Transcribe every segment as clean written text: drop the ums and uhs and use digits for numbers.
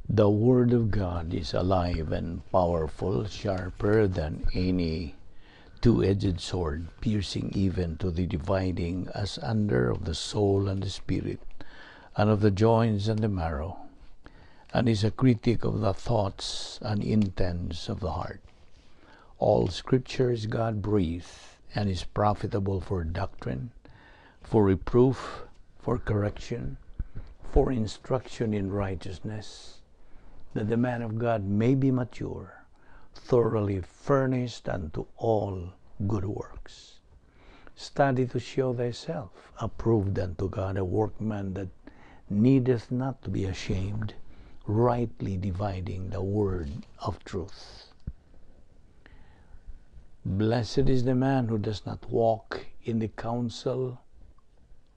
The Word of God is alive and powerful, sharper than any two-edged sword, piercing even to the dividing asunder of the soul and the spirit, and of the joints and the marrow, and is a critic of the thoughts and intents of the heart. All Scripture is God-breathed and is profitable for doctrine, for reproof, for correction, for instruction in righteousness, that the man of God may be mature, thoroughly furnished unto all good works. Study to show thyself approved unto God, a workman that needeth not to be ashamed, rightly dividing the word of truth. Blessed is the man who does not walk in the counsel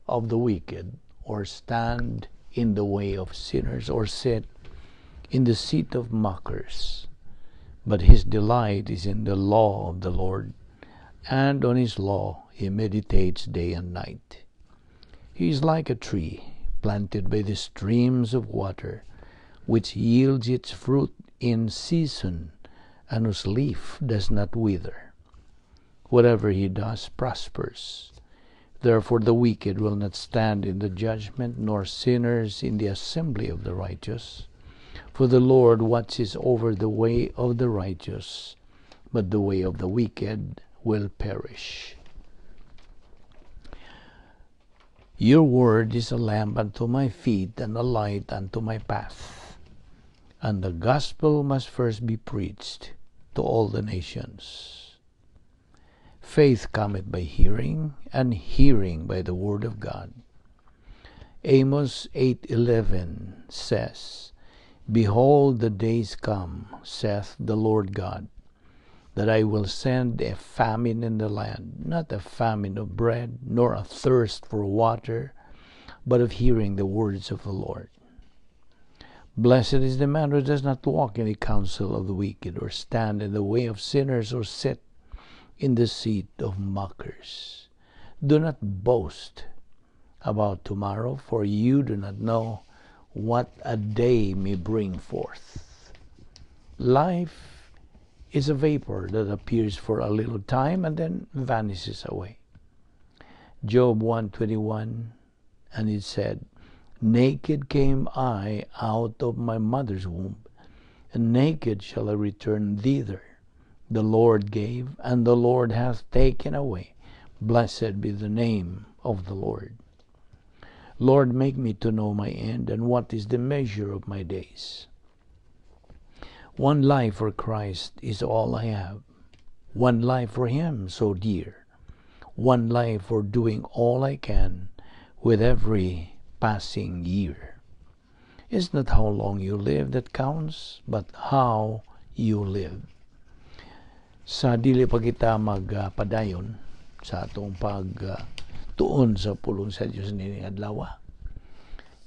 of the wicked, or stand in the way of sinners, or sit in the seat of mockers. But his delight is in the law of the Lord, and on his law he meditates day and night. He is like a tree planted by the streams of water, which yields its fruit in season, and whose leaf does not wither. Whatever he does prospers. Therefore the wicked will not stand in the judgment, nor sinners in the assembly of the righteous. For the Lord watches over the way of the righteous, but the way of the wicked will perish. Your word is a lamp unto my feet and a light unto my path. And the gospel must first be preached to all the nations. Faith cometh by hearing, and hearing by the word of God. Amos 8:11 says, "Behold, the days come, saith the Lord God, that I will send a famine in the land, not a famine of bread, nor a thirst for water, but of hearing the words of the Lord." Blessed is the man who does not walk in the counsel of the wicked, or stand in the way of sinners, or sit in the seat of mockers. Do not boast about tomorrow, for you do not know what a day may bring forth. Life is a vapor that appears for a little time and then vanishes away. Job 1:21, and it said, "Naked came I out of my mother's womb, and naked shall I return thither. The Lord gave, and the Lord hath taken away. Blessed be the name of the Lord. Lord, make me to know my end, and what is the measure of my days. One life for Christ is all I have. One life for Him so dear. One life for doing all I can with every passing year. It's not how long you live that counts, but how you live." Sa dili pa kita magpadayon sa atong pagtuon sa pulong sa Dios nining adlaw,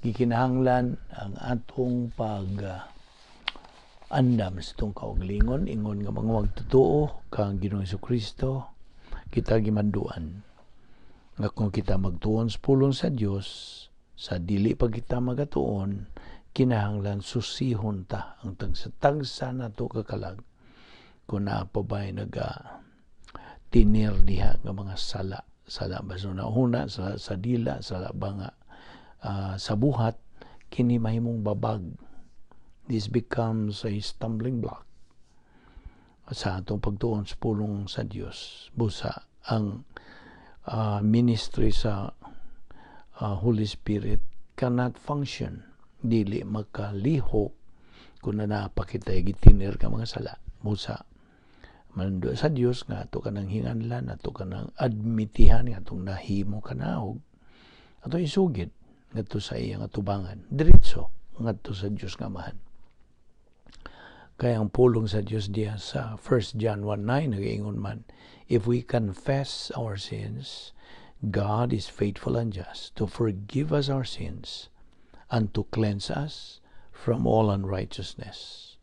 gikinahanglan ang atong pag andam sa atong kaugalingon. Ingon nga mga magtotoo kang Ginoong Kristo, kita gimanduan nga kung kita magtuon sa pulong sa Dios, sa dili pa kita magatuon, kinahanglan susihon ta ang tagsa-tagsa nato ka kalag kung naa pa ba'y naga tinir diha nga mga sala, sala ba sa una, sa dila, sala ba nga sa buhat. Kini mahimong babag. This becomes a stumbling block sa atong pagtuon sa pulong sa Dios. Busa ang ministry sa Holy Spirit cannot function, dili makalihok kung naa pa kitay gitinir ka mga sala. Busa mando sa Dios nga ato kanang hinganlan, ato kanang admitihan nga atong nahimo kanaog, ato isugid ngadto sa iyang atubangan, diretso ngadto sa Dios nga Amahan. Kaya ang pulong sa Dios diya sa 1 John 1:9 nagaingon man, "If we confess our sins, God is faithful and just to forgive us our sins and to cleanse us from all unrighteousness."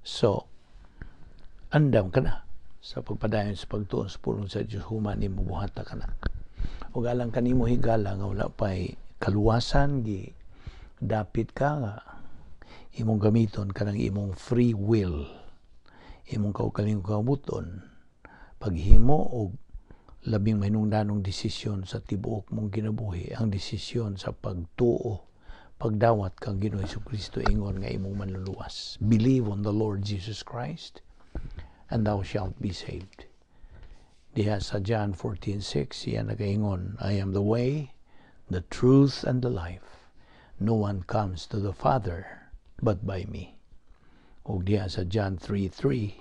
So, andam ka na sa pagpadayon sa pagtuon sa pulong sa Dios human nimo buhata ka na. Ug alang kanimo, higala, nga wala pa'y kaluwasan, gi dapit ka nga Imong gamiton kanang imong free will, imong kaugalingong kabubut-on, paghimo og labing mahinungdanong desisyon sa tibuok mong kinabuhi, ang desisyon sa pagtuo, pagdawat kang Ginoong Kristo ingon nga imong manluluwas. Believe on the Lord Jesus Christ and thou shalt be saved. Diha sa John 14:6, siya nagaingon, "I am the way, the truth, and the life. No one comes to the Father but by me." Ug diha sa John 3:3,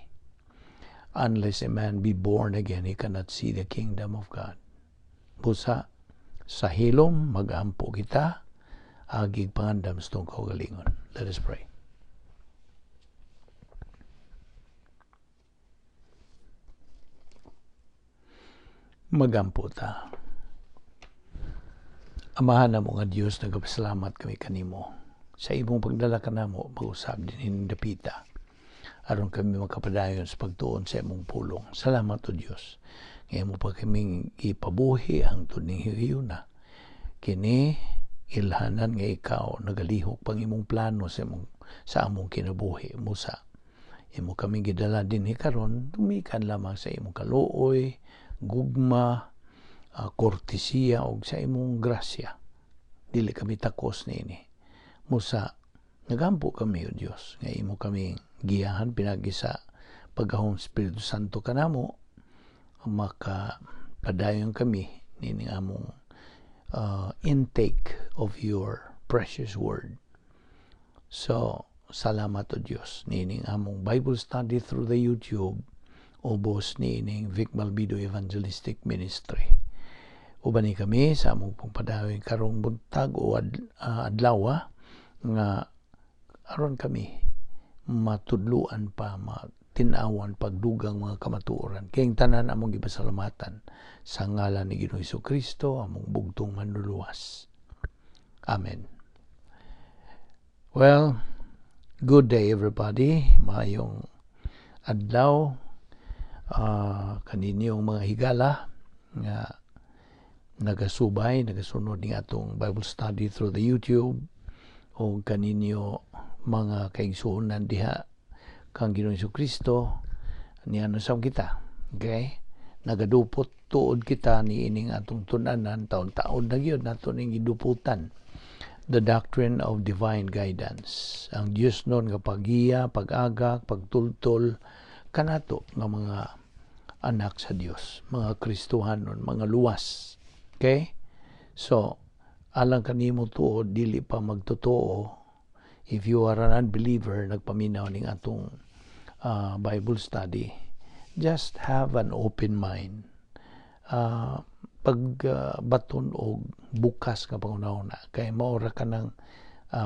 "Unless a man be born again, he cannot see the kingdom of God." Busa, sa hilom, magampo kita, agig pangandam sa atong kaugalingon. Let us pray. Magampo ta. Amahan namo nga Dios, nagapasalamat kami kanimo sa imong pagdala kanamo pag-usab dinhi dapita aron kami makapadayon sa pagtuon sa imong pulong. Salamat, O Dios, nga imo pa kaming ipabuhi hangtod ning higayuna. Kini ilhanan nga ikaw nagalihok pang imong plano sa among kinabuhi. Musa, imo kami gidala dinhi karon tumikan lamang sa imong kaluoy, gugma, kortesiya og sa imong grasya. Dili kami takos niini. Musa, nagampo kami, O Dios, nga imo kami giyahan pinagi sa paggahom Espiritu Santo kanamo, makapadayon kami nining among intake of your precious word. So, salamat, O Dios, nining among Bible study through the YouTube ubos niining Vic Balbido Evangelistic Ministry. Uban ni kami sa among pagpadayon karong buntag o adlaw nga aron kami matudluan pa, matinawan pagdugang mga kamatuoran. Kay tanan among gipasalamatan sa ngalan ni Ginoong Kristo, among bugtong manluluwas. Amen. Well, good day, everybody. Maayong adlaw kaninyong mga higala nga nagasubay, nagasunod ning atong Bible study through the YouTube o kaninyo mga kaigsuonan diha kang Ginoong Kristo niya sab kita. Okay? Nagadupot tuod kita ni ining atong tun-anan, taon-taon na gyud nato ning giduputan, the doctrine of divine guidance. Ang Dios nun nga paggiya, pag-agak, pagtultol kanato nga mga anak sa Dios, mga Kristohanon, mga luwas. Okay? So, alang kanimo tuod dili pa magtotoo, if you are an unbeliever, nagpaminaw ning atong Bible study, just have an open mind. Pagbaton og bukas nga panghunahuna kay maora ka ng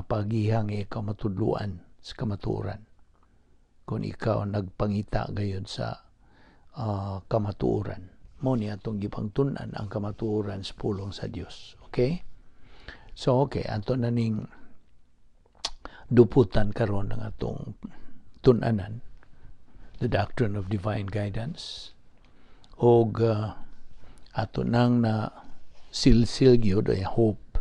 pagihang ikaw matudluan sa kamatuoran kung ikaw nagpangita gayud sa kamatuoran. Mo ni atong gipangtun-an ang kamatuoran sa pulong sa Dios. Okay, so okay, ato na ning duputan karon ang atong tun-anan, the doctrine of divine guidance, og ato nang na silsil gyud, I hope,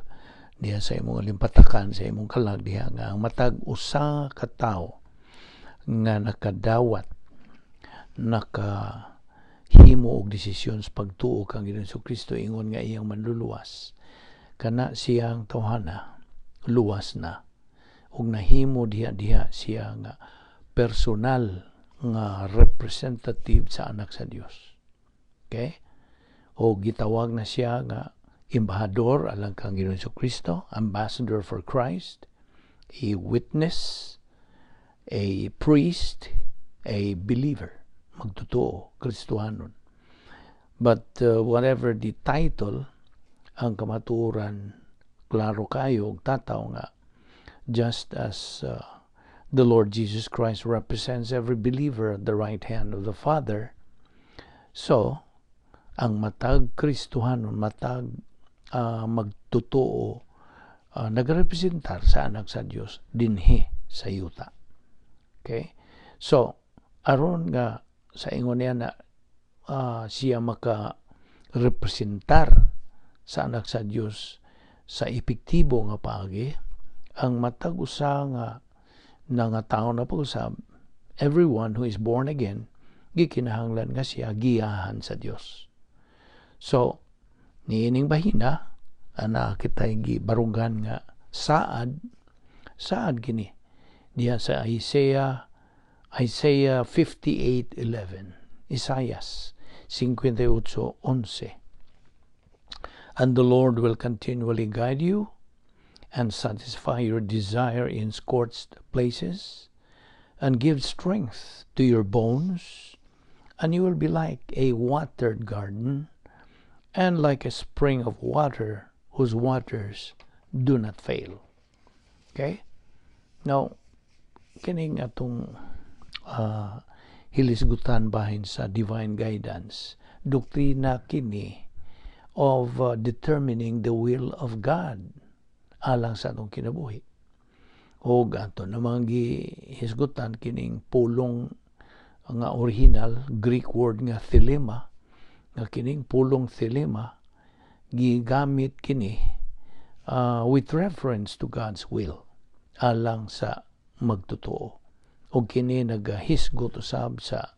diha sa imong limpatakan, sa imong kalag diha, nga ang matag usa ka tawo nga nakadawat, nakahimo og desisyon sa pagtuo kang Ginoong Kristo ingon nga iyang manluluwas, kana siyang tawhana luwas na ug nahimo diha diha siya nga personal nga representative sa anak sa Dios. Okay? O gitawag na siya nga embahador alang kang Ginoong Kristo, ambassador for Christ, a witness, a priest, a believer, magtotoo, Kristohanon. But whatever the title, ang kamatuoran klaro kayo og tataw nga just as the Lord Jesus Christ represents every believer at the right hand of the Father, so ang matag Kristohanon, matag magtotoo, nagrepresentar sa anak sa Dios dinhi sa yuta. Okay? So, aron nga sa ingon niya na siya maka representar sa anak sa Dios sa epektibo nga paagi, ang matag usa nga Na nga tao na pag-usab, everyone who is born again, gikinahanglan nga siya giyahan sa Dios. So, niining bahina, ana kita'y gibarugan nga saad, saad kini diha sa Isaiah 58:11, Isaias 58:11. "And the Lord will continually guide you and satisfy your desire in scorched places and give strength to your bones, and you will be like a watered garden and like a spring of water whose waters do not fail." Okay? Now, kining atong hilisgutan bahin sa divine guidance, doktrina kini of determining the will of God alang sa atong kinabuhi. Og ato namang gihisgutan kining pulong nga original Greek word nga thelema, nga kining pulong thelema gigamit kini with reference to God's will alang sa magtotoo, ug kini nagahisgot usab sa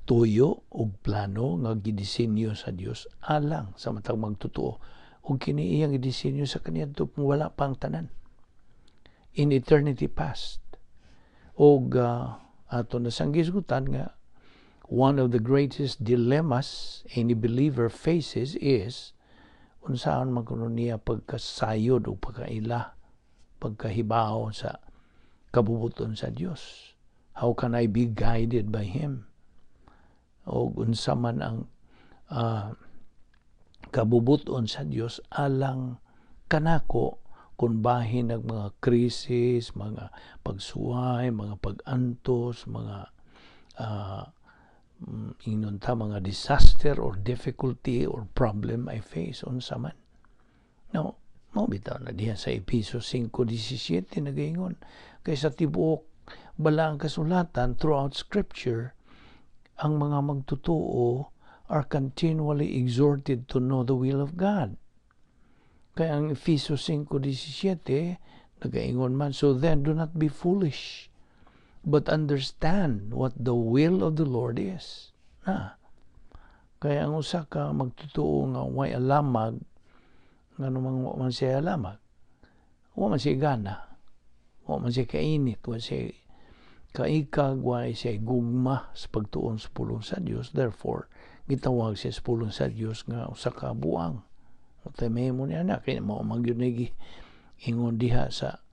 tuyo ug plano nga gidisenyo sa Dios alang sa matag magtotoo, ug kini iyang gidisenyo sa kaniadto wala pa ang tanan, in eternity past. Ug ato na sang gisgutan nga one of the greatest dilemmas any believer faces is unsaon man kuno niya pagkasayod o pagkaila, pagkahibaw sa kabubuton sa Dios. How can I be guided by Him? O unsa man ang kabubuton sa Dios alang kanako kung bahin ng mga krisis, mga pagsuway, mga pag-antos, mga ingnon ta mga disaster or difficulty or problem I face, unsa man. Now, mao bitaw na diha sa Epeso 5:17 nagaingon kay sa tibuok balaang kasulatan, throughout Scripture, ang mga magtotoo are continually exhorted to know the will of God. Kaya ang Efeso 5:17 nagaingon man, "So then, do not be foolish, but understand what the will of the Lord is." Na. Kaya ang usa ka magtotoo nga way alamag, ngano man wa man siya alamag, wa man siya gana, wa man siya kainit, wa siya kaikag, wa siya gugma sa pagtuon sa pulong sa Dios. Therefore, gitawag siya sa pulong sa Dios nga usa ka buang. Utay mahimo niya na kay mao man gyud ingon diha sa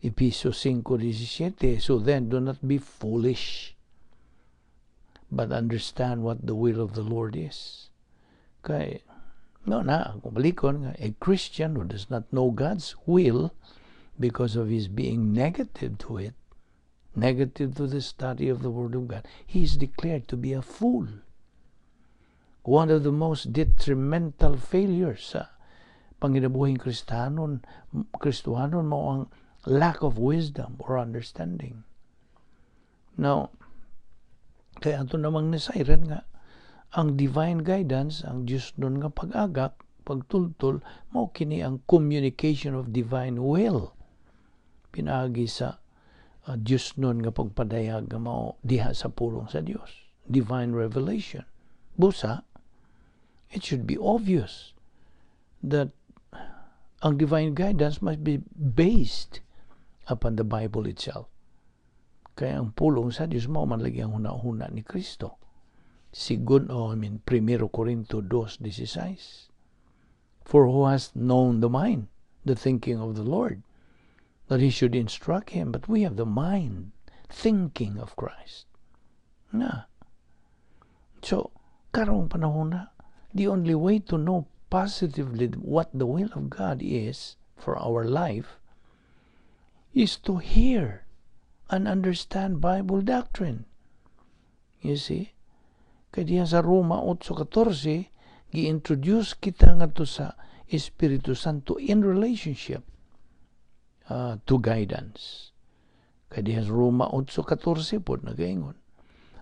Epeso 5:17, "So then, do not be foolish, but understand what the will of the Lord is." Kay no na kung balikon nga a Christian who does not know God's will because of his being negative to it, negative to the study of the Word of God, he is declared to be a fool. One of the most detrimental failures sa panginabuhing Kristohanon mao ang lack of wisdom or understanding. Now, kaya ato namang nasayran nga ang divine guidance, ang Diyos nun nga pag-agak, pagtultol, mao kini ang communication of divine will pinaagi sa Diyos nun nga pagpadayag nga mao diha sa pulong sa Dios, divine revelation. Busa it should be obvious that ang divine guidance must be based upon the Bible itself. Kaya ang pulong sa Dios mao man lagi ang huna-huna ni Kristo. Sigun, oh, I mean, 1 Corinto 2:16. "For who has known the mind, the thinking of the Lord, that he should instruct him? But we have the mind, thinking of Christ." Na. So, karong panahon na, the only way to know positively what the will of God is for our life is to hear and understand Bible doctrine. You see? Kaya diyan sa Roma 8:14, gi-introduce kita ngadto sa Espiritu Santo in relationship to guidance. Kaya diyan sa Roma 8:14 po nagaingon,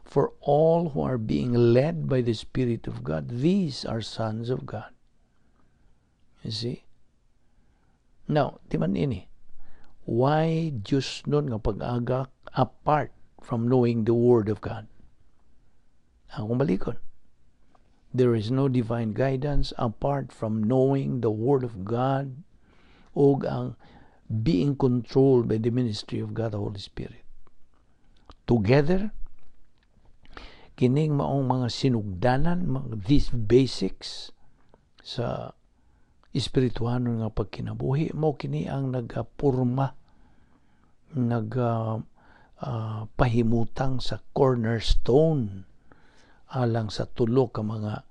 "For all who are being led by the Spirit of God, these are sons of God." You see? Now, timan ini, Why Diyosnon nga pag-agak apart from knowing the Word of God? Akong balikon. There is no divine guidance apart from knowing the Word of God o ang being controlled by the ministry of God the Holy Spirit. Together, kining maong mga sinugdanan, these basics sa espirituhanon nga pagkinabuhi, mo kini ang nagapurma, nag pahimutang sa cornerstone alang sa tulo ka mga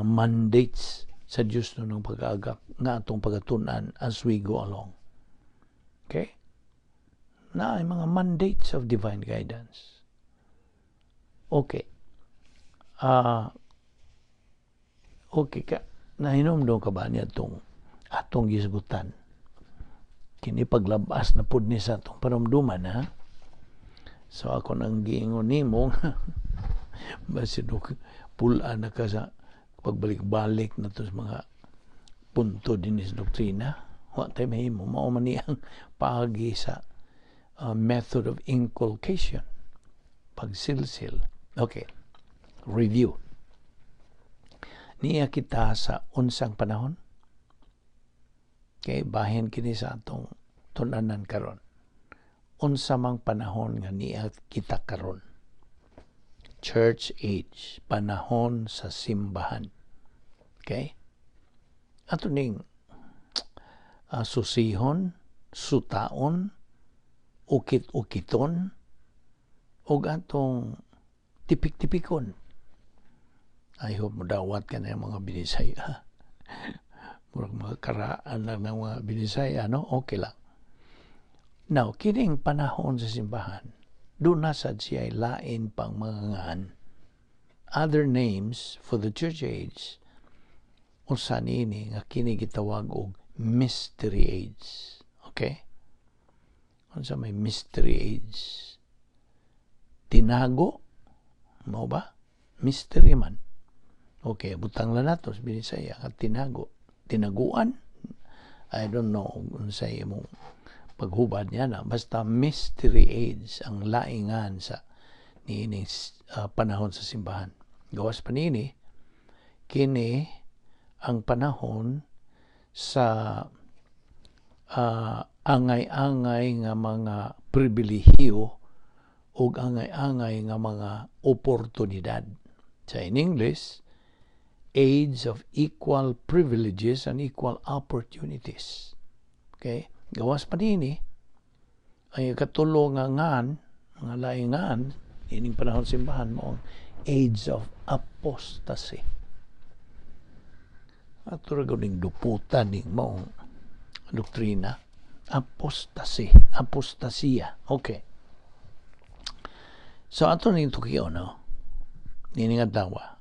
mandates sa Diyosnong pag-agak nga atong pagatun-an as we go along. Okay? Na ay mga mandates of divine guidance. Okay. Okay ka. Nahinomdom ka ba niya itong atong gisgutan? Kini paglabas na pud ni sa atong panumduman, ha? So ako nang giingon nimo, basin og pul-an na ka sa pagbalik-balik na to sa mga punto din sa doktrina. Wa tay mahimo, mao man ni ang paagi sa method of inculcation, pagsilsil. Okay, review. Niya kita sa unsang panahon? Okay, bahin kini sa atong tun-anan karon. Unsa mang panahon nga niya kita karon? Church age, panahon sa simbahan. Okay? Ato ning susihon, sutaon, ukit-ukiton, ug atong tipik-tipikon. I hope modawat ka na yung mga Binisaya. Murag mga karaan lang ng mga Binisaya, no? Okay lang. Now, kining panahon sa simbahan, duna sad siya lain pang mga ngan. Other names for the church age, usa niini nga kini gitawag og mystery age. Okay? Unsa may mystery age? Tinago? Mao ba? Mystery man. Okay, butang lang nato sa Binisaya nga tinago. Tinaguan? I don't know unsay imong paghubad niya na. Basta mystery age ang laingan sa niining panahon sa simbahan. Gawas pa niini, kini ang panahon sa angay-angay nga mga pribilehiyo ug angay-angay nga mga oportunidad. Sa in English, age of equal privileges and equal opportunities. Okay? Gawas pa niini, ay katulo nga ngan, mga laingan, ining panahon simbahan mo ang age of apostasy. Ato ra ning duputan ning maong doktrina. Apostasy. Apostasia. Okay. So ato ning tukion, no? Nining adlaw.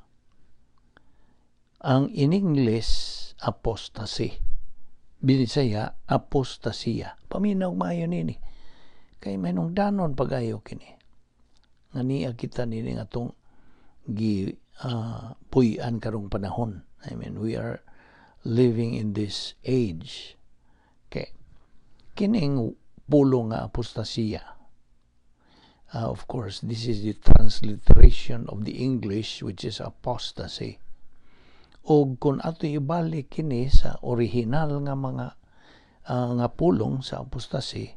Ang in English, apostasy. Binisaya, apostasia. Paminaw maayo nini. Kay may danon pag-ayo kini. Nga niya kita nini nga atong gi puy-an karong panahon. I mean, we are living in this age. Okay. Kining pulong nga apostasia. Of course, this is the transliteration of the English, which is apostasy. O kung ato ibalik kini sa original nga mga nga pulong sa apostasy,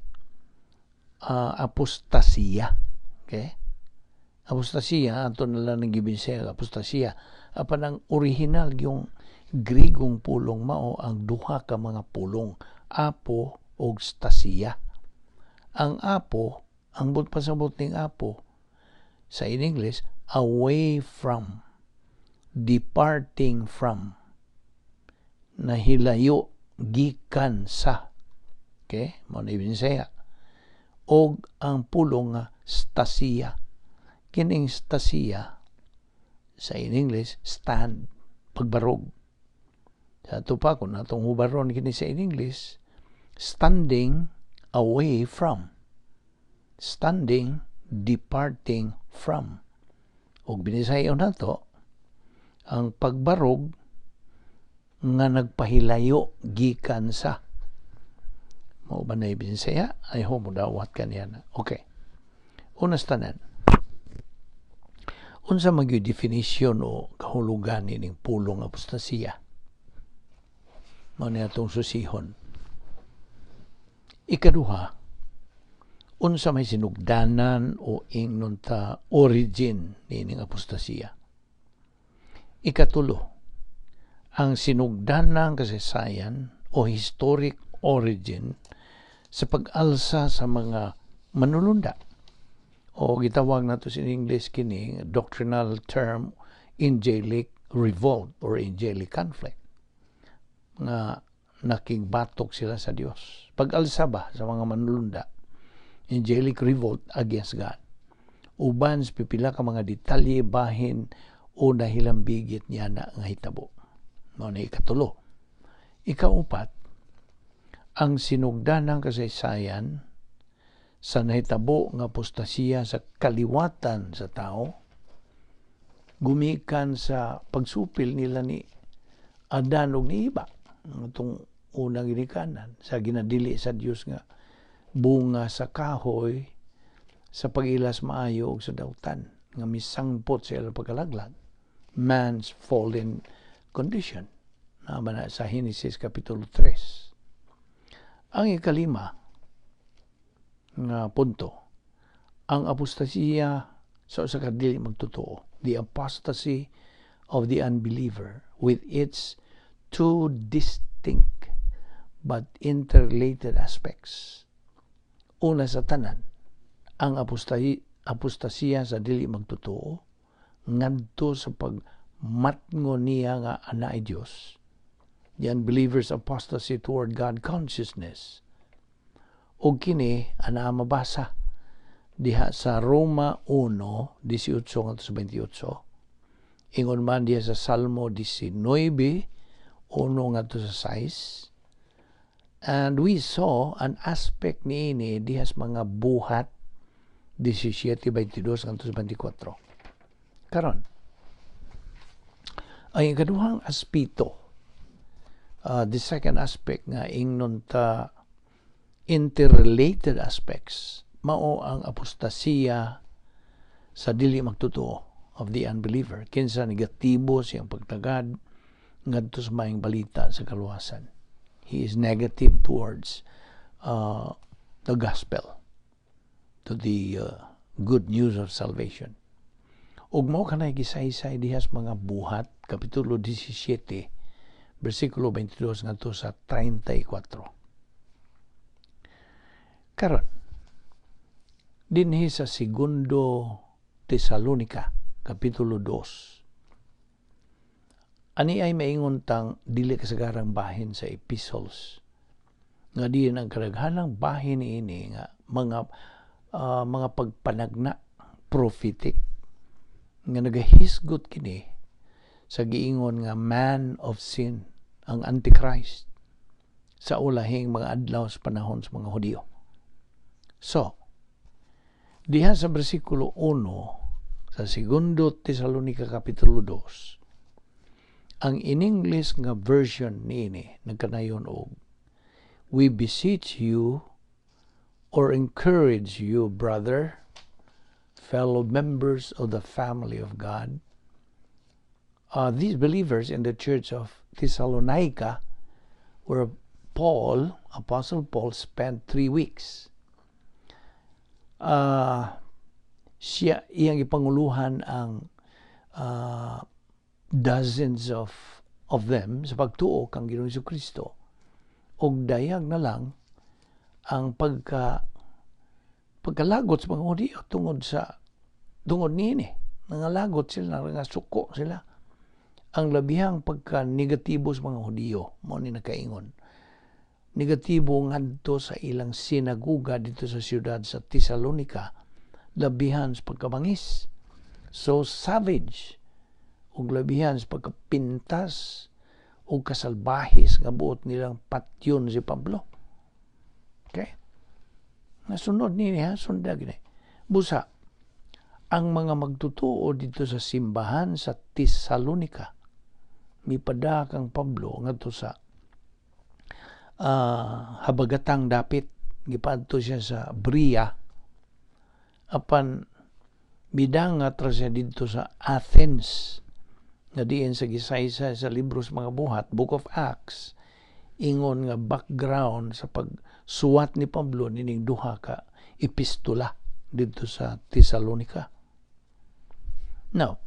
apostasia. Okay? Apostasia, ato na lang ng gibinsaya, apostasia. Apan ang original yung Grigong pulong mao ang duha ka mga pulong, apo og stasia. Ang apo, ang but pasabot ning apo sa in English, away from, departing from, nahilayo gikan sa. Okay? Mao na Binisaya. Og ang pulong nga stasia. Kining stasia sa in English, stand, pagbarog. Sa ato pa, kung natong hubaron kini sa in English, standing away from, standing, departing from. Og binisayon nato, ang pagbarog nga nagpahilayo gikan sa. Mao ba na Binsaya? I hope mo dawat kaniya na. Okay. Una sa tanan. Unsa man gyud definition o kahulugan ining pulong apostasiya? Mao ni atong susihon. Ikaduha, unsa may sinugdanan o ingnon ta origin niining apostasiya? Ikatulo, ang sinugdanang kasaysayan o historic origin sa pag-alsa sa mga manulunda o gitawag nato sa English kini doctrinal term, angelic revolt or angelic conflict, nga nakigbatok sila sa Dios. Pag-alsa ba sa mga manulunda, angelic revolt against God, uban sa pipila ka mga detalye bahin o nahilambigit niya na nga hitabo. Mao na ikatulo. Ikaupat, ang sinugdanang kasaysayan sa nahitabo nga apostasiya sa kaliwatan sa tao gumikan sa pagsupil nila ni Adan ug ni Eva, atong unang ginikanan, sa ginadili sa Dios nga bunga sa kahoy sa pag-ilas maayo ug sa dautan, nga misangpot sa ilang pagkalaglag, man's fallen condition na na sa Genesis Kapitulo 3. Ang ikalima nga punto, ang apostasiya sa usa ka dili magtotoo, the apostasy of the unbeliever with its two distinct but interrelated aspects. Una sa tanan, ang apostasiya sa dili magtotoo ngadto sa pagmatngo niya nga anaay Dios, the unbeliever's apostasy toward God consciousness. Ug kini ana mabasa diha sa Roma 1:18 ngadto sa 28. Ingon man diha sa Salmo 19:1 ngadto sa 6. And we saw an aspect niini diha sa mga Buhat 17:22 ngadto sa 24. Karon, ang ikaduhang aspeto, the second aspect nga ingnon ta interrelated aspects, mao ang apostasiya sa dili magtotoo, of the unbeliever, kinsa negatibo siyang pagtagad ngadto sa maayong balita sa kaluwasan. He is negative towards the gospel, to the good news of salvation. Ug mao kanay gisaysay diha sa mga Buhat Kapitulo 17 bersikulo 22 ngadto sa 34. Karon, dinhi sa Segundo Tesalonica Kapitulo 2, ani ay maingon tang dili kasagarang bahin sa epistles, nga diin ang kadaghanang bahin niini nga mga pagpanagna prophetic nga nagahisgot kini sa giingon nga man of sin, ang Antichrist, sa ulahing mga adlaw sa panahon sa mga Hudiyo. So, diha sa bersikulo 1 sa Segundo Tesalonica Kapitulo 2, ang in English nga version niini nagkanayon og "We beseech you or encourage you, brother, fellow members of the family of God." These believers in the church of Thessalonica, where Paul, Apostle Paul, spent 3 weeks. Siya iyang ipanguluhan ang dozens of them sa pagtuo kang Ginoong Kristo, og dayag na lang ang pagkalagot sa mga Hudiyo tungod niini. Nangalagot sila, nga suko sila. Ang labihang pagka negatibo sa mga Hudiyo, mao ni nakaingon negatibo ngadto sa ilang sinaguga dito sa siyudad sa Thessalonica, labihan sa pagkabangis, so savage, ug labihan sa pagkapintas ug kasalbahis nga buot nilang patyon si Pablo. Okay, nasunod ni ha, sundag ni busa ang mga magtutuo dito sa simbahan sa Thessalonica mipada kang Pablo ngadto sa Habagatang dapit, gipadto siya sa Berea, apan midangat ra siya didto sa Athens, nga diin sa gisaysay sa libro sa mga Buhat, Book of Acts, ingon nga background sa pagsuwat ni Pablo nining duha ka epistola didto sa Thessalonica. Now,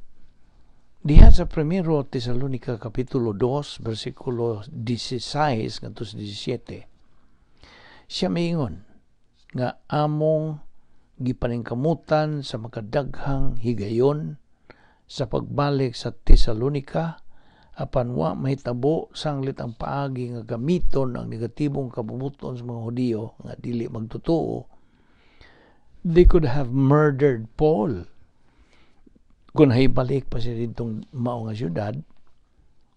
diha sa Primero Thessalonica kapitulo 2 bersikulo 16 ngadto sa 17, siya miingon nga among gipaningkamutan sa makadaghang higayon sa pagbalik sa Thessalonica, apan wa mahitabo sanglit ang paagi nga gamiton ang negatibong kabubut-on sa mga Hudiyo nga dili magtotoo. They could have murdered Paul kung balik pa siya ditong mao nga syudad,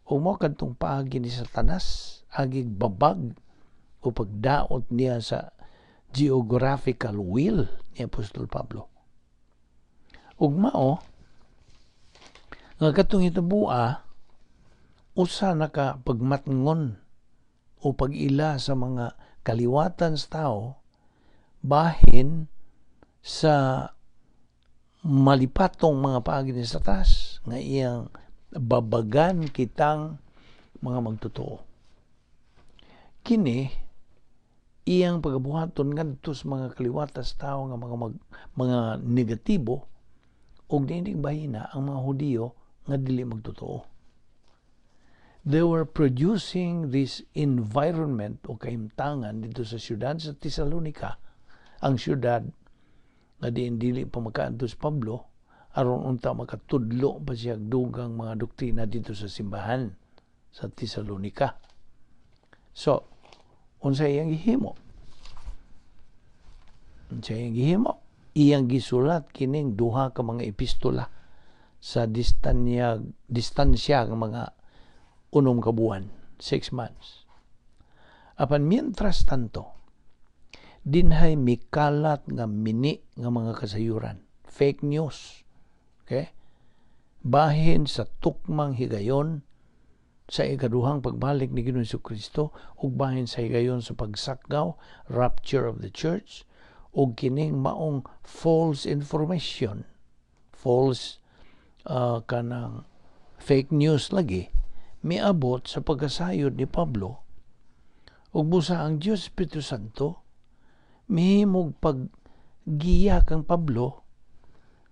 o mao kadtong paagi ni Satanas, agig babag o pagdaot niya sa geographical will ni Apostol Pablo. Ug mao nga katong hitabua, usa na ka pagmatngon o pag-ila sa mga kaliwatan sa tao bahin sa malipatong mga paagi ni Satanas nga iyang babagan kitang mga magtotoo. Kini iyang pagabuhaton ngadto sa mga kaliwata sa tao nga mga negatibo ug niining bahina ang mga Hudiyo nga dili magtotoo. They were producing this environment o kahimtangan dito sa siyudad sa Thessalonica, ang siyudad nga diin dili pa makaadto si Pablo aron unta makatudlo pa siya dugang mga doktrina dito sa simbahan sa Thessalonica. So, unsa iyang gihimo? Unsa iyang gihimo? Iyang gisulat kining duha ka mga epistola sa distansya ng mga 6 ka buwan, 6 months. Apan mientras tanto, dinhay mikalat nga mini nga mga kasayuran, fake news. Okay? Bahin sa tukmang higayon sa ikaduhang pagbalik ni Ginoong Kristo ug bahin sa higayon sa pagsakgaw, rapture of the church, ug kining maong false information, false kanang fake news lagi miabot sa pagkasayod ni Pablo. Ug busa ang Dios Espiritu Santo mihimog paggiya kang Pablo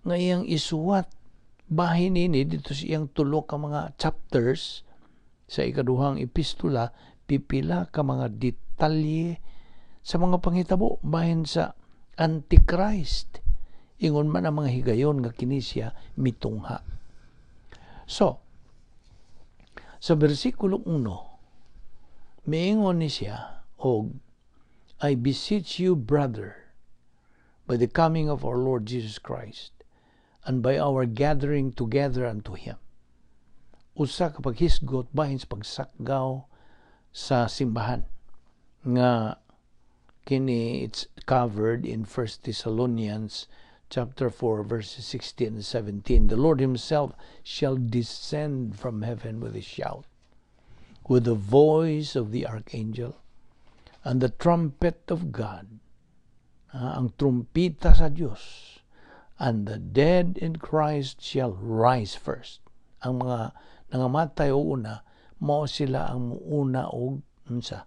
nga iyang isuwat bahin nini dito sa iyang tulo ka mga chapters sa ikaduhang epistola, pipila ka mga detalye sa mga panghitabo bahin sa Antichrist, ingon man ang mga higayon nga kini siya mitungha. So, sa bersikulo 1, miingon ni siya og, "I beseech you, brother, by the coming of our Lord Jesus Christ and by our gathering together unto Him." Usa ka paghisgot bahin sa pagsakgaw sa simbahan nga kini, it's covered in 1 Thessalonians chapter 4 verses 16 and 17. "The Lord himself shall descend from heaven with a shout, with the voice of the archangel and the trumpet of God," ang trumpita sa Dios, "and the dead in Christ shall rise first." Ang mga nangamatay o una, mao sila ang muuna og unsa,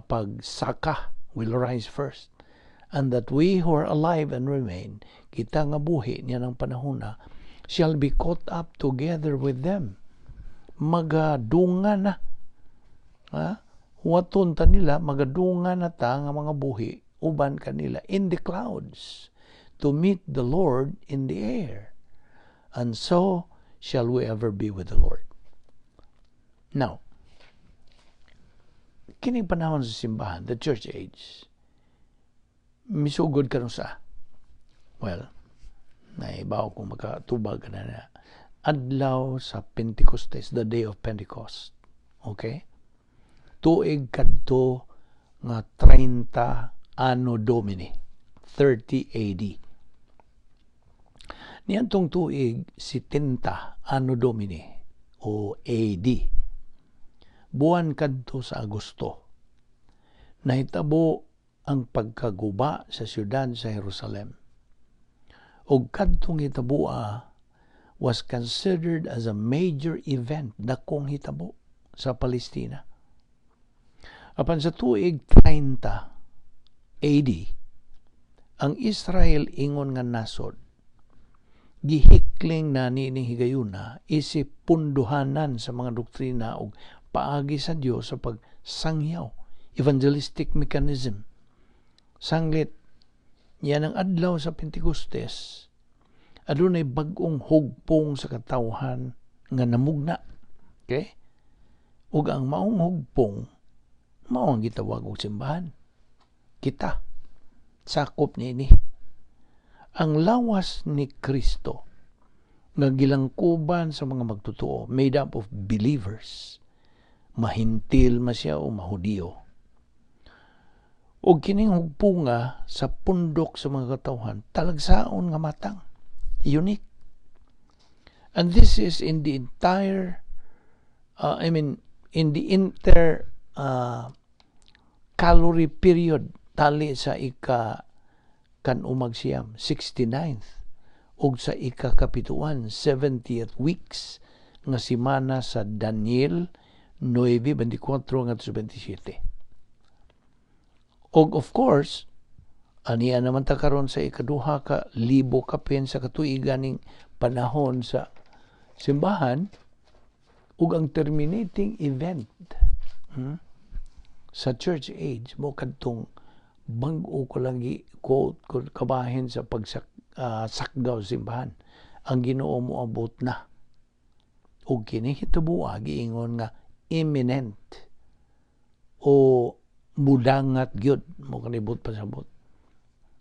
pagsaka, will rise first. "And that we who are alive and remain," kita nga buhi niya ng panahon na, "shall be caught up together with them." Magadunga na. Ha? Huwaton ta nila, magadunga na ta nga mga buhi uban kanila in the clouds to meet the Lord in the air. And so shall we ever be with the Lord. Now, kining panahon sa simbahan, the church age, misugod kanus-a? Well, naibaw kung makatubag ka na na. Adlaw sa Pentecostes, the day of Pentecost. Okay? Tuig kadto nga 30 Anno Domini, 30 AD. Niadtong tuig 70 Anno Domini o AD. Buwan kadto sa Agosto. Nahitabo ang pagkaguba sa siyudad sa Jerusalem. Og kadtong hitaboa was considered as a major event, dakong hitabo sa Palestina. Apan sa tuig 30 AD, ang Israel ingon nga nasod gihikling na niining higayuna isip punduhanan sa mga doktrina og paagi sa Dios sa pagsangyaw, evangelistic mechanism. Sanglit yan ang adlaw sa Pentecostes, adunay bag-ong hugpong sa katawhan nga namugna, okay? Ug ang maong hugpong mao ang gitawag og simbahan. Kita sakop niini ang lawas ni Kristo nga gilangkuban sa mga magtotoo, made up of believers, mahintil man siya o mahudiyo. Ug kining hugpunga sa pundok sa mga katawhan, talagsaon nga matang, unique. And this is in the entire, I mean, in the inter calorie period, tali sa ika kan-umag siyam, 69th, ug sa ikakapituan, 70th weeks nga semana sa Daniel 9:24 ngadto 27. Og of course, aniya naman ta karon sa ikaduha ka libo kapin sa katuigan ning panahon sa simbahan, ug ang terminating event sa church age mo kadtong bag-o ko lang gi-quote ko kabahin sa pagsak sakgaw simbahan, ang Ginoo moabot na. Ug kini hitaboa giingon nga imminent o mudangat gyud mo kanibot pasabot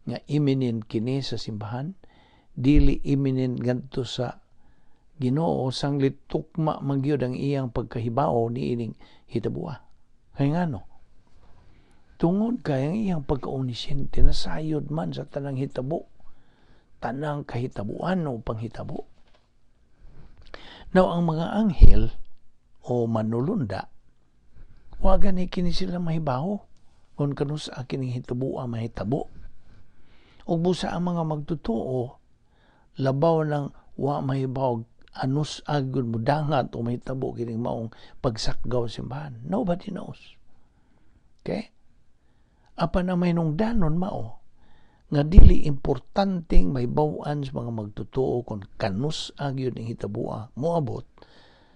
nga imminent kini sa simbahan, dili imminent ngadto sa Ginoo, sanglit tukma man gyud ang iyang pagkahibaw niining hitaboa. Kay ngano? Tungod kay ang iyang pagka-omnisciente nasayod man sa tanang hitabo, tanang kahitabuan o panghitabo. Now, ang mga anghel o manulunda, wa gani kini sila mahibaw kung kanus-a kining hitaboa mahitabo. Ug busa ang mga magtotoo, labaw nang wa mahibaw anus agud mudangat o mahitabo kining maong pagsakgaw simbahan. Nobody knows. Okay? Apan ang mahinungdanon mao nga dili importanteng mahibaw-an sa mga magtotoo kung kanus-a gyud ning hitaboa moabot,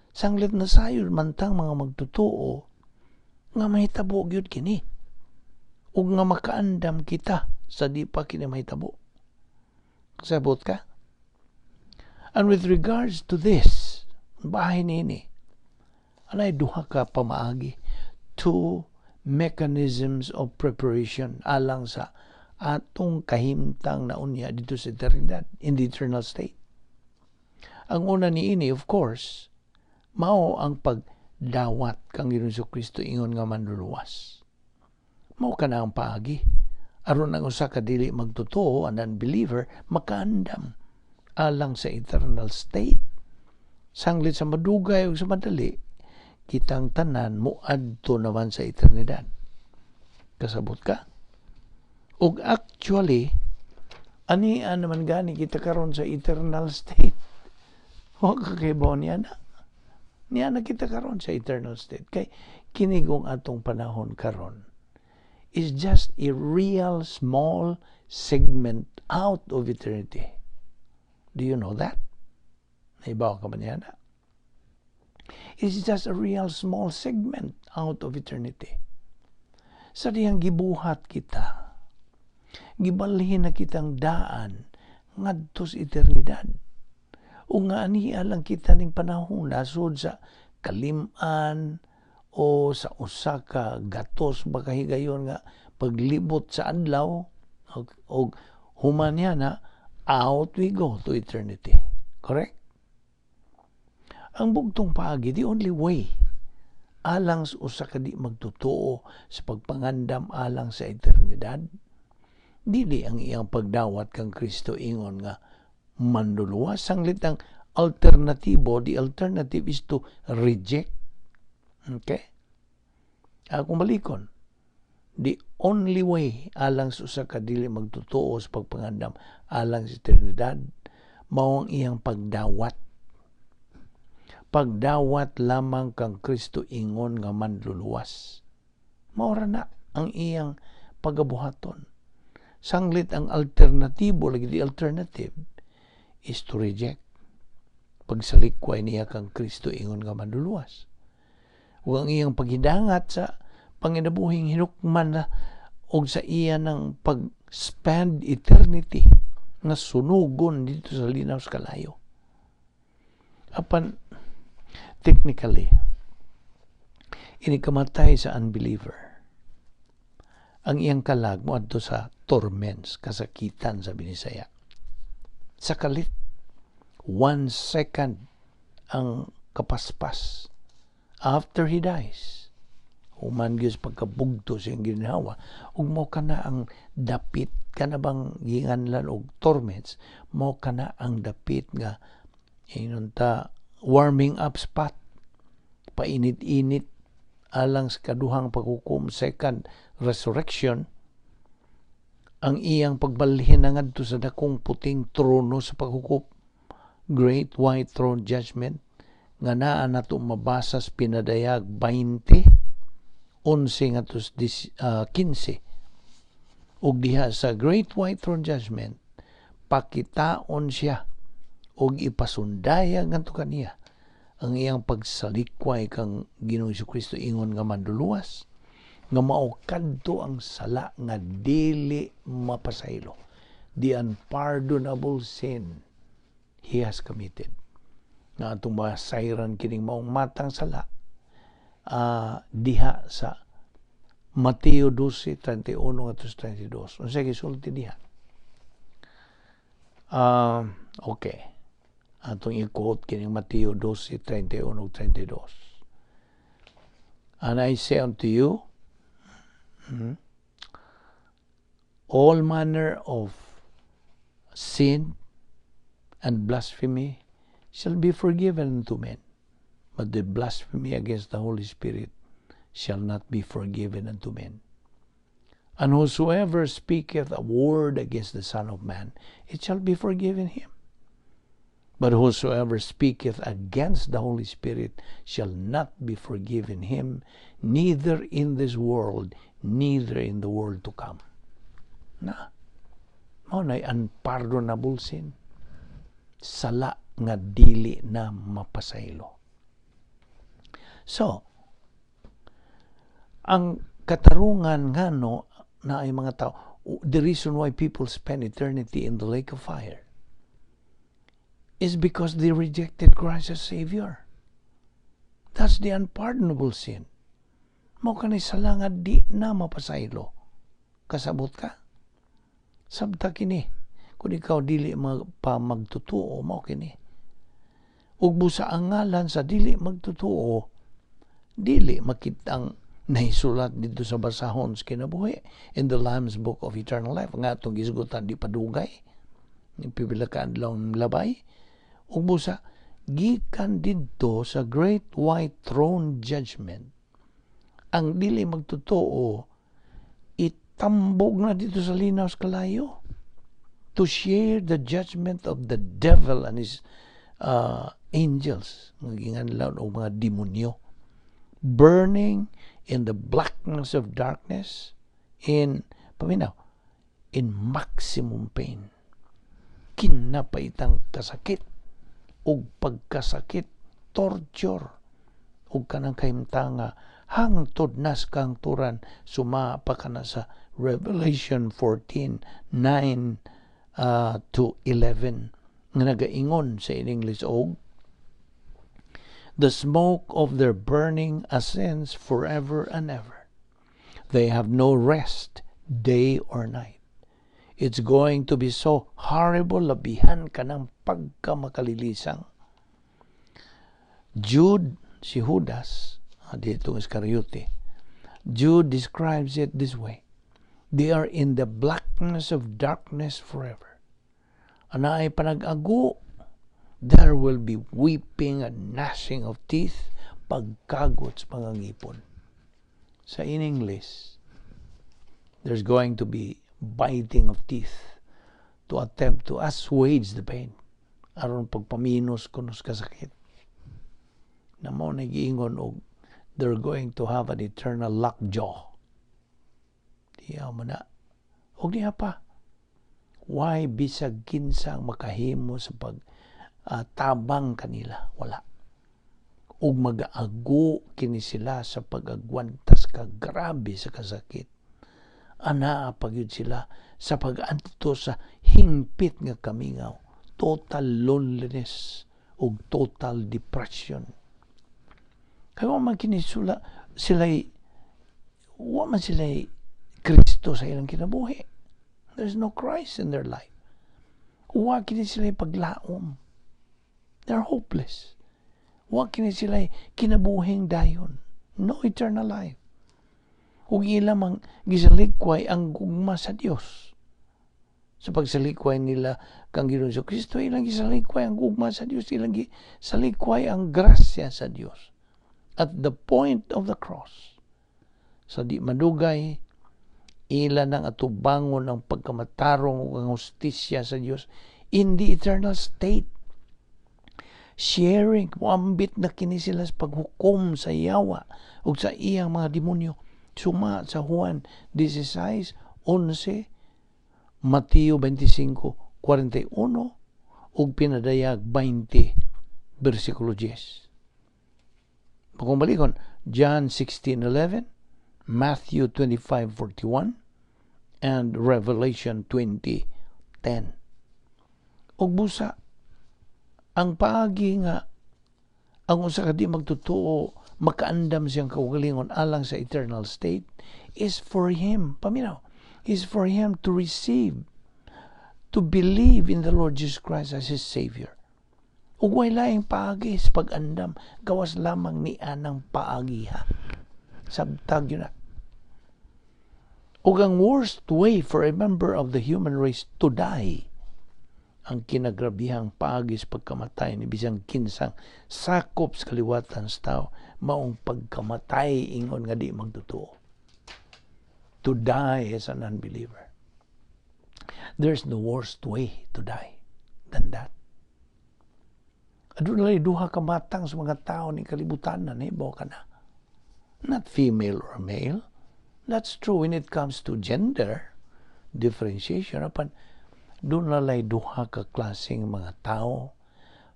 sanglit nasayod man tang mga magtotoo nga mahitabo gyud kini ug nga makaandam kita sa di pa kini mahitabo. Sabot ka? And with regards to this, bahin nini, anay duha ka pamaagi, two mechanisms of preparation alang sa atong kahimtang na unya dito sa eternidad, in the eternal state. Ang una niini, of course, mao ang pagdawat kang Ginoong Kristo ingon nga manluluwas. Mao kana ang paagi aron ang usa ka dili magtotoo, an unbeliever, makaandam alang sa eternal state. Sanglit sa madugay o sa madali, kitang tanan moadto naman sa eternidad. Kasabot ka? Ug actually, ania naman gani kita karon sa eternal state. Wa ka kahibaw niya na. Niya na kita karon sa eternal state. Kay kinigong atong panahon karon is just a real small segment out of eternity. Do you know that? Nahibaw ka ba niya na? It's just a real small segment out of eternity. Sa diyang gibuhat kita, gibalhin na kitang daan ngadto sa eternidad. O nga aniya lang kita ning panahon nasod sa kaliman o sa usa ka gatos ba kahigayon nga paglibot sa adlaw o human niya na out we go to eternity. Correct? Ang bugtong paagi, the only way, alang sa usa ka di magtotoo sa pagpangandam alang sa eternidad, dili ang iyang pagdawat kang Kristo ingon nga manluluwas. Sanglit ang alternatibo, the alternative is to reject. Okay? Akong balikon. The only way alang sa usa ka dili magtotoo sa pagpangandam alang sa eternidad mao ang iyang pagdawat. Pagdawat lamang kang Kristo ingon nga manluluwas. Mao ra na ang iyang pagabuhaton. Sanglit ang alternatibo lagi, the alternative is to reject. Pagsalikway niya kang Kristo ingon nga manluluwas. Ug ang iyang paghidangat sa panginabuhing hinukman na og sa iya ng pag-spend eternity nga sunugon dito sa linaw sa kalayo. Apan technically, ini kamatay sa unbeliever, ang iyang kalag moadto sa torments, kasakitan sa Binisaya. Sa kalit, 1 second ang kapaspas after he dies. Human gyud sa pagkabugto sa iyang ginhawa, ug mao kana ang dapit kana bang ginganlan og torments, mao kana ang dapit nga ingon ta warming up spot, painit-init alang sa kaduhang paghukom, second resurrection, ang iyang pagbalhin na ngadto sa dakong puting trono sa paghukom, Great White Throne Judgment, nga naa nato mabasa sa Pinadayag 20:11 ngadto 15. Ug diha sa Great White Throne Judgment, pakitaon siya og ipasundayag ngadto kaniya ang iyang pagsalikway kang Ginoong Kristo ingon nga manluluwas, nga mao kadto ang sala nga dili mapasaylo, the unpardonable sin he has committed, nga atong masayran kining maong matang sala diha sa Mateo 12:31 ngadto 32. Unsa gisulti diha? Okay, atong i-quote kining Mateo 12:31 ug 32. "And I say unto you, all manner of sin and blasphemy shall be forgiven unto men, but the blasphemy against the Holy Spirit shall not be forgiven unto men. And whosoever speaketh a word against the Son of Man, it shall be forgiven him. But whosoever speaketh against the Holy Spirit shall not be forgiven him, neither in this world, neither in the world to come." Na, mao na unpardonable sin. Sala nga dili na mapasaylo. So, ang katarungan ngano na ay mga tao, the reason why people spend eternity in the lake of fire is because they rejected Christ as Savior. That's the unpardonable sin. Mao kanay sala nga di na mapasaylo. Kasabot ka? Sabta kini. Kung ikaw dili pa magtutuo, mao kini. Ug busa ang ngalan sa dili magtutuo, dili makitang nahisulat dito sa basahon sa kinabuhi in the Lamb's Book of Eternal Life nga atong gisgutan di padugay yung pipila ka adlaw labay. Ug busa gikan didto sa Great White Throne Judgment, ang dili magtotoo itambog na dito sa linaw sa kalayo to share the judgment of the devil and his angels nga ginganlan og mga demonyo, burning in the blackness of darkness in, paminaw, in maximum pain, kinapaitang kasakit ug pagkasakit, torture ug kanang kahimtanga hangtod nas kahangturan, suma pa kana sa Revelation 14:9 to 11 nga nagaingon sa in English og "The smoke of their burning ascends forever and ever. They have no rest day or night." It's going to be so horrible, labihan ka ng pagkamakalilisan. Jude, si Judas, dito Iscariote, Jude describes it this way: "They are in the blackness of darkness forever." Ana ay panag-ago, there will be weeping and gnashing of teeth, pagkagot sa mga ngipon. Sa in English, There's going to be biting of teeth to attempt to assuage the pain aron pagpaminos kuno sa kasakit na mao na giingon og they're going to have an eternal lockjaw. Diya mo na og niya pa, why bisag kinsa ang makahimo sa pag tabang kanila, wala. Ug magaago kini sila sa pag-agwantas ka grabe sa kasakit. Anaa pa gyud sila sa pag-antos sa hingpit nga kamingaw, total loneliness ug total depression. Kay wa man kini sula sila, wa man sila Kristo sa ilang kinabuhi. There's no Christ in their life. Wa kini sila paglaom. They're hopeless. Wa kini sila kinabuhing dayon. No eternal life. Ug ila mang gisalikway ang gugma sa Dios. Sa pagsalikway nila kang Ginoong Kristo, ilang gisalikway ang gugma sa Dios, ilang gisalikway ang grasya sa Dios. At the point of the cross, sa di madugay, ila nang atubangon ang pagkamatarong ug ang hustisya sa Dios in the eternal state. Sharing, muambit na kini sila sa paghukom sa yawa ug sa iyang mga demonyo. Suma sa Juan 16:11, Mateo 25:41, ug Pinadayag 20, versikulo 10. Kung balikon, John 16:11, Matthew 25:41, and Revelation 20:10. Ug busa, ang paagi nga ang usa ka di magtotoo makaandam siyang kaugalingon alang sa eternal state is for him, paminaw, is for him to receive, to believe in the Lord Jesus Christ as his Savior. Ug way laing paagi sa pag-andam gawas lamang ni anang paagiha. Sabtag yun na. Ug ang worst way for a member of the human race to die, ang kinagrabihang paagi sa pagkamatay ni bisang kinsang sakop sa kaliwatan sa tao, maong pagkamatay ingon nga di magtotoo. To die as an unbeliever. There's no worst way to die than that. Aduna lay duha ka matang sa mga tao ni kalibutan na nahibaw ka na. Not female or male. That's true when it comes to gender differentiation. Apan, duna lay duha ka klaseng mga tao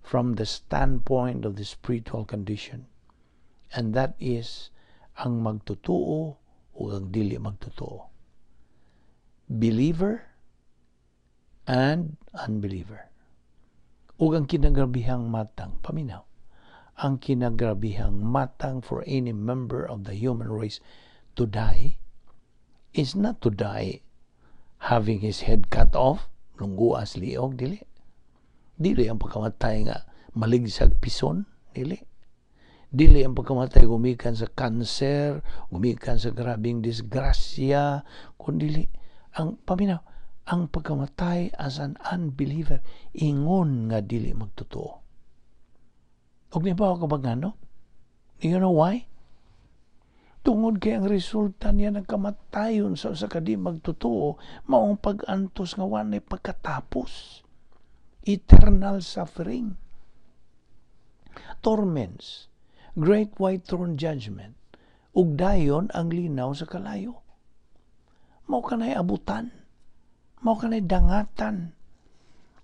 from the standpoint of the spiritual condition. And that is ang magtotoo o ang dili magtotoo. Believer and unbeliever. Ug ang kinagrabihang matang, paminaw, ang kinagrabihang matang for any member of the human race to die is not to die having his head cut off, lungguas liog, dili. Dili ang pagkamatay nga maligsag pison, dili. Dili ang pagkamatay gumikan sa kanser, gumikan sa grabing disgrasya, kundi ang, paminaw, ang pagkamatay as an unbeliever, ingon nga dili magtotoo. Ug nibaw ka ba ngano? You know why? Tungod kay ang resulta niya ng kamatayon sa usa ka di magtotoo maong pag-antos nga walay pagkatapos. Eternal suffering. Torments. Great white throne judgment. Ug dayon ang linaw sa kalayo. Mao kanay abutan. Mao kanay dangatan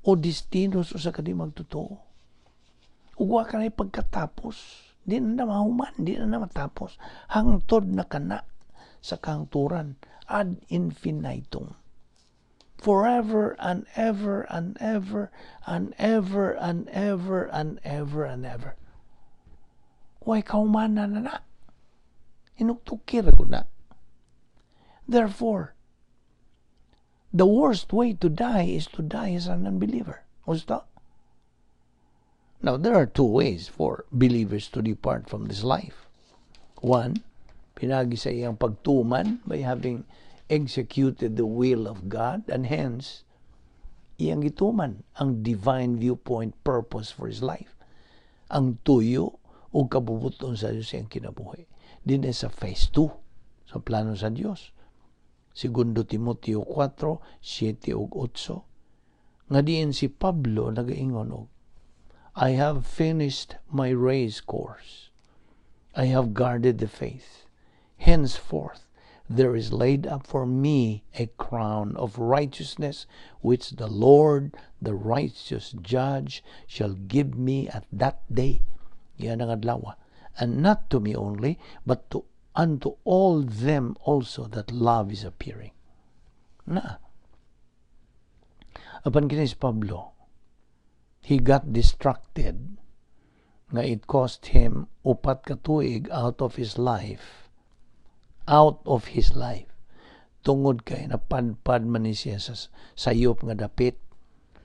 o destino sa usa ka di magtotoo. Ug wa kanay pagkatapos. Di na mahuman, di na matapos. Hangtod na kana sa kahangturan ad infinitum. Forever and ever and ever and ever and ever and ever and ever. Way kahumanan na na. Hinuktukir ko na. Therefore, the worst way to die is to die as an unbeliever. Gusto? Now, there are two ways for believers to depart from this life. One, pinagi sa iyang pagtuman by having executed the will of God and hence, iyang gituman ang divine viewpoint purpose for his life. Ang tuyo o kabubuton sa Diyos iyang kinabuhi. Din sa phase 2, sa plano sa Diyos. Segundo Timoteo 4, 7 ug 8. Nga diin si Pablo nagaingon og, "I have finished my race course. I have guarded the faith. Henceforth, there is laid up for me a crown of righteousness, which the Lord, the righteous judge, shall give me at that day." Yan ang adlaw. "And not to me only, but to unto all them also that love his appearing." Na. Apan kini si Pablo, he got distracted nga it cost him 4 ka tuig out of his life. Out of his life. Tungod kay napadpad man ni siya sa sayop nga dapit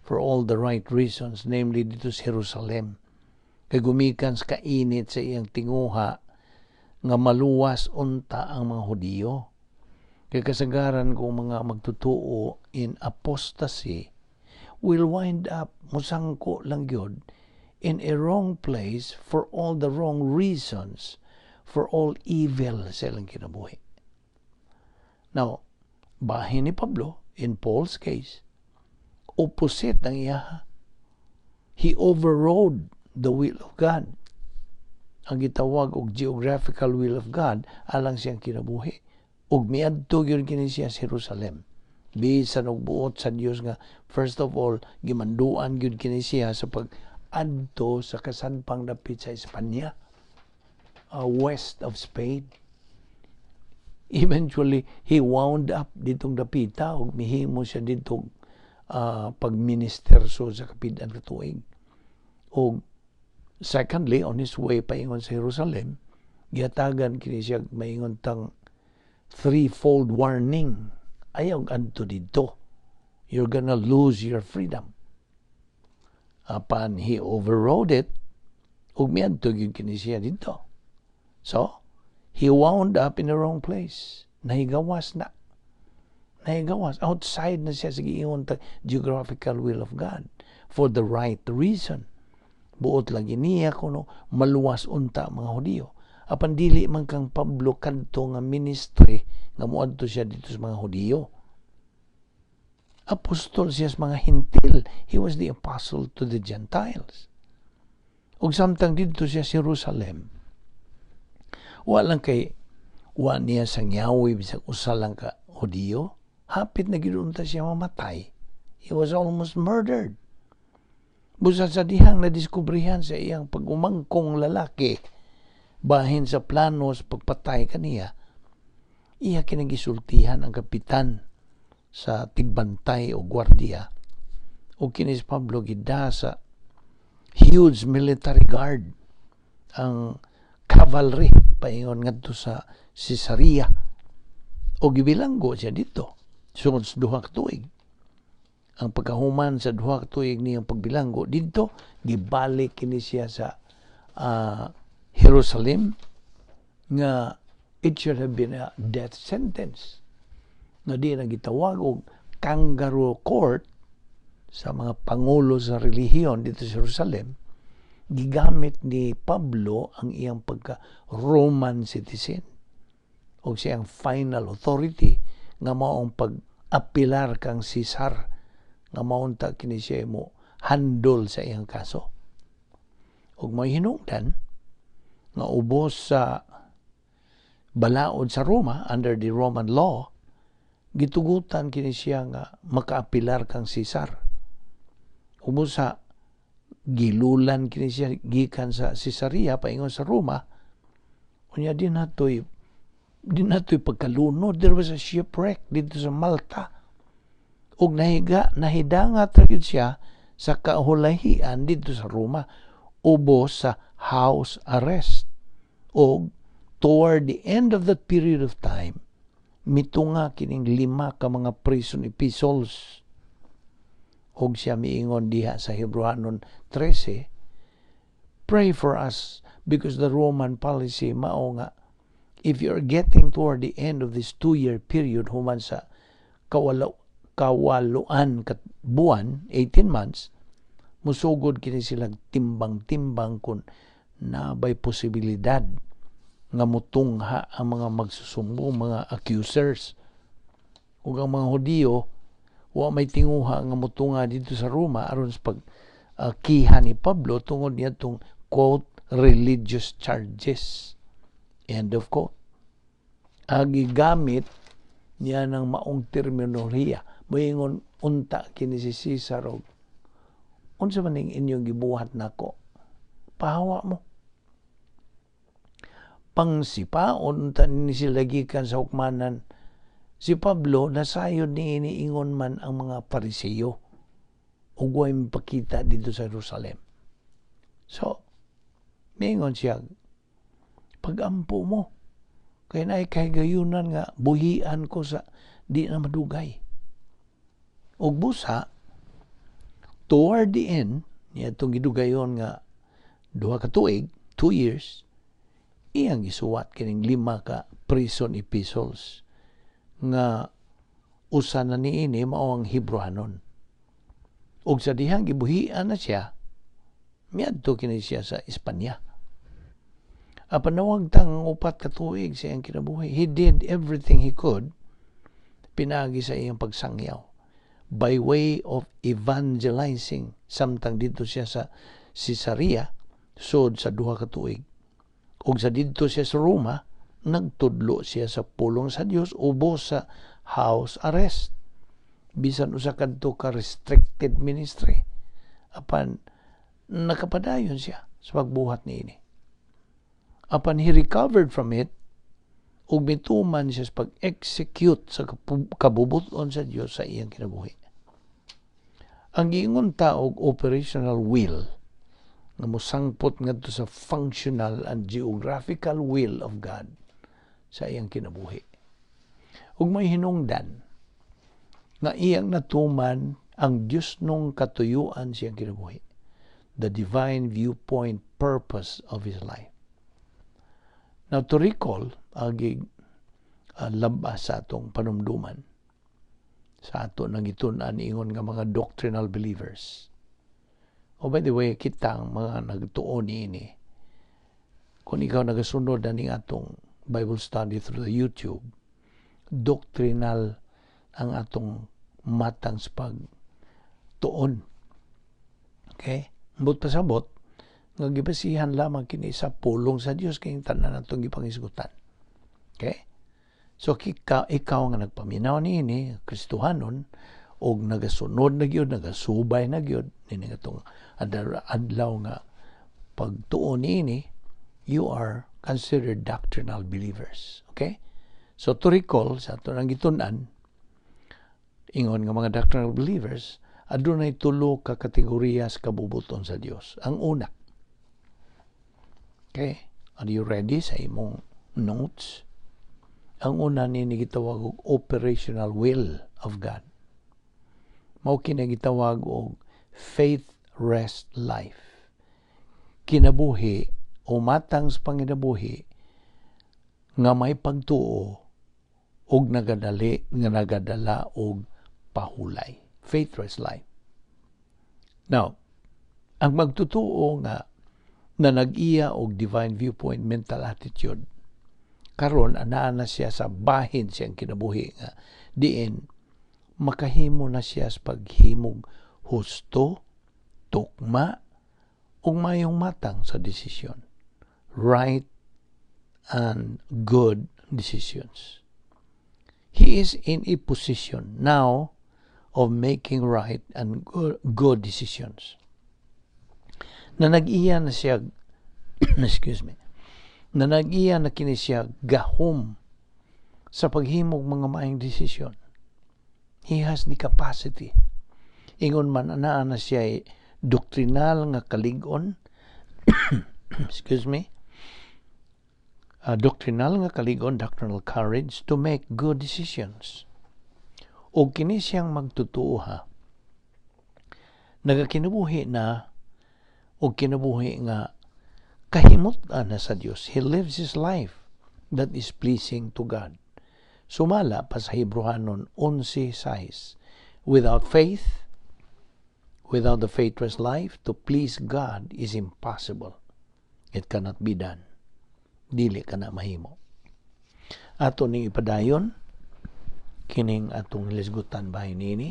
for all the right reasons, namely dito sa Jerusalem. Kay gumikan sa kainit sa iyang tinguha nga maluwas unta ang mga Hudiyo. Kay kasagaran kung mga magtutuo in apostasy will wind up musangko lang gyud in a wrong place for all the wrong reasons, for all evil sa ilang kinabuhi. Now, bahin ni Pablo, in Paul's case, opposite ang iya. He overrode the will of God. Ang gitawag og geographical will of God alang siyang kinabuhi. Ug miadto gyud kini siya sa Jerusalem. Bisan og buot sa Dios nga first of all gimanduan gyud kini siya sa pag adto sa kasadpang dapit sa Espanya, west of Spain. Eventually, he wound up ditong dapita ug mihimo siya dito pagministerso sa kapid-an ka tuig. Og secondly, on his way paingon sa Jerusalem, gihatagan kini siya maingon tang threefold warning. Ayaw adto didto. You're gonna lose your freedom. Apan he overrode it, ug miadto gyud kini siya didto. So, he wound up in the wrong place. Nahigawas na. Nahigawas. Outside na siya sa giingon ta geographical will of God for the right reason. Buot lagi niya kuno maluwas unta mga Hudiyo. Apan dili man kang Pablo kadto nga ministry nga moadto siya dito sa mga Hudiyo. Apostol siya sa mga Hintil. He was the apostle to the Gentiles. Ug samtang didto siya sa Jerusalem, wa lang kay wa niya sangyawi bisag usa lang ka Hudiyo, hapit na gyud unta siya mamatay. He was almost murdered. Busa sa dihang nadiskubrihan sa iyang pag-umangkong lalaki, bahin sa plano sa pagpatay kaniya, iya kinagisultihan ang kapitan sa tigbantay o gwardiya, o kini si Pablo gida sa huge military guard, ang cavalry paingon ngadto sa Caesarea, o gibilanggo siya dito sugod sa 2 ka tuig. Ang pagkahuman sa 2 ka tuig niyang pagbilanggo didto, gibalik kini siya sa Jerusalem nga it should have been a death sentence, nga di na gitawag og kangaroo court sa mga pangulo sa relihiyon dito sa Jerusalem. Gigamit ni Pablo ang iyang pagka Roman citizen o siyang final authority nga maong pag-apilar kang Caesar, nga maunta kini siya mo handle sa iyang kaso. Ug may hinungdan nga ubos sa balaod sa Roma, under the Roman law, gitugutan kini siya nga makaapilar kang Caesar. Ubos sa gilulan kini siya gikan sa Caesarea paingon sa Roma. Unya din natoy pagkalunod, there was a shipwreck dito sa Malta ug nahidangat ra gyud siya sa kahulahian dito sa Roma ubos sa house arrest. Og toward the end of that period of time, mitunga kining lima ka mga prison epistles, og siya miingon diha sa Hebreohanon 13, "Pray for us," because the Roman policy mao nga if you're getting toward the end of this 2-year period, human sa 8 ka buwan, 18 months, musugod kini sila timbang-timbang kung nabay posibilidad nga mutungha ang mga magsusumbong, mga accusers. Ug ang mga Hudiyo wa may tinguha nga motunga didto sa Roma aron sa pag kiha ni Pablo tungod niadtong, quote, "religious charges," end of quote. Gigamit niya ng maong terminolohiya. Moingon unta kini si Cesar og, "Unsa man ning inyong gibuhat nako? Pahawa mo." Pangsipaon unta ni sila gikan sa hukmanan si Pablo, nasayod ni iniingon man ang mga Pariseyo ug way mipakita didto sa Jerusalem. So, miingon siya, "Pagampo mo, kay naay kahigayunan nga buhian ko sa di na madugay." Ug busa, toward the end, niya itong gidugayon nga 2 ka tuig, 2 years, iyang gisuwat kining lima ka prison epistles nga usa na niini mao ang Hebrehanon. Ug sa dihang gibuhian na siya, miadto kini siya sa Espanya. Apan nawagtang ang 4 ka tuig sa iyang kinabuhi. He did everything he could pinaagi sa iyang pagsangyaw by way of evangelizing samtang didto siya sa Caesarea sud sa 2 ka tuig. Ug sa didto siya sa Roma, nagtudlo siya sa pulong sa Dios ubos sa house arrest. Bisan usa kadto ka restricted ministry. Apan nakapadayon siya sa pagbuhat niini. Apan he recovered from it ug mituman siya sa pag-execute sa kabubuton sa Dios sa iyang kinabuhi. Ang giingon ta og operational will nga mosangpot ngadto sa functional and geographical will of God sa iyang kinabuhi. Ug may hinungdan nga iyang natuman ang Dios nung katuyuan siyang kinabuhi. The divine viewpoint purpose of his life. Now, to recall, agi labas sa atong panumduman sa ato nang gitun-an ingon nga mga doctrinal believers. Oh, by the way, kitang mga nagtuo niini, kung ikaw nagasunod na ning atong Bible study through the YouTube, doctrinal ang atong matang sa pagtuon. Okay? But pasabot, nga gibasihan lamang kini sa pulong sa Dios kay tanan natong gipangisgutan. Okay? So ikaw nga nagpaminaw niini, Kristohanon og nagasunod na gyud, nagasubay na gyud nini atong adlaw nga pagtuo niini, you are considered doctrinal believers. Okay? So to recall sa ato nang gitun-an ingon nga mga doctrinal believers, adunay tulo ka kategorya sa kabubuton sa Dios. Ang una. Okay? Are you ready sa imong notes? Ang una ni gitawag og operational will of God. Mao kini gitawag og faith rest life. Kinabuhi o matang sa panginabuhi nga may pagtuo og nagadali nga nagadala og pahulay. Faith rest life. Now, ang magtutuo nga na nag-iya og divine viewpoint mental attitude karon, anaa na siya sa bahin siyang kinabuhi nga diin makahimo na siya sa paghimog husto, tukma ug mayong matang sa desisyon. Right and good decisions. He is in a position now of making right and good decisions. Na nag-iya na siya, excuse me, na nag-iya na kini siya gahom sa paghimog mga maayong desisyon. He has the capacity. Ingon man, anaa na siya doktrinal nga kalig-on, excuse me, doctrinal nga kalig-on, doctrinal courage to make good decisions. O kini siyang magtutuo ha, nagakinabuhi na o kinabuhi nga kahimut-an na sa Dios. He lives his life that is pleasing to God. Sumala pa sa Hebrehanon 11:6, without faith, without the faithless life, to please God is impossible. It cannot be done. Dili ka na mahimo. Ato ning ipadayon. Kining atong hilisgutan bahin niini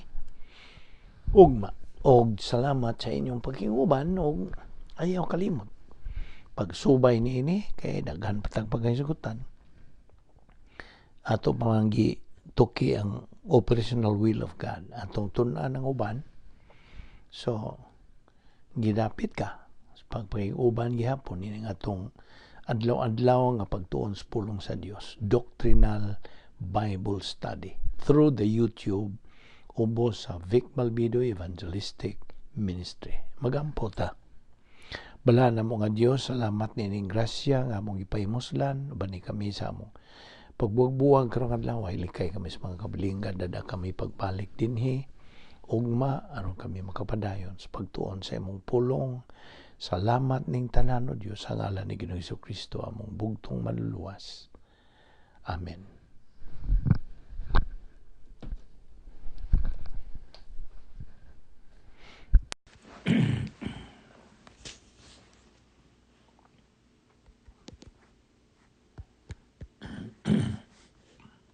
ugma. Og salamat sa inyong pagkinguban og ayaw kalimot pagsubay niini kay daghan pa tag paghisgutan. Ato pa man tuki ang operational will of God. Atong tun-an ang uban. So gidapit ka sa pagpakig-uban gihapon ini atong adlaw-adlaw nga pagtuon sa pulong sa Dios, doctrinal Bible study through the YouTube ubos sa Vic Balbido Evangelistic Ministry. Magampo ta. Balaan mo nga Dios, salamat nining grasya nga among gipahimuslan. Ubani kami sa among pagbuwag-buwag karong adlaw, likay kami sa mga kabilinggan, dada kami pagbalik dinhi ugma aron kami makapadayon sa pagtuon sa imong pulong. Salamat ning tanan, O Dios, sa ngalan ni Ginoong Kristo, among bugtong Manluluwas. Amen.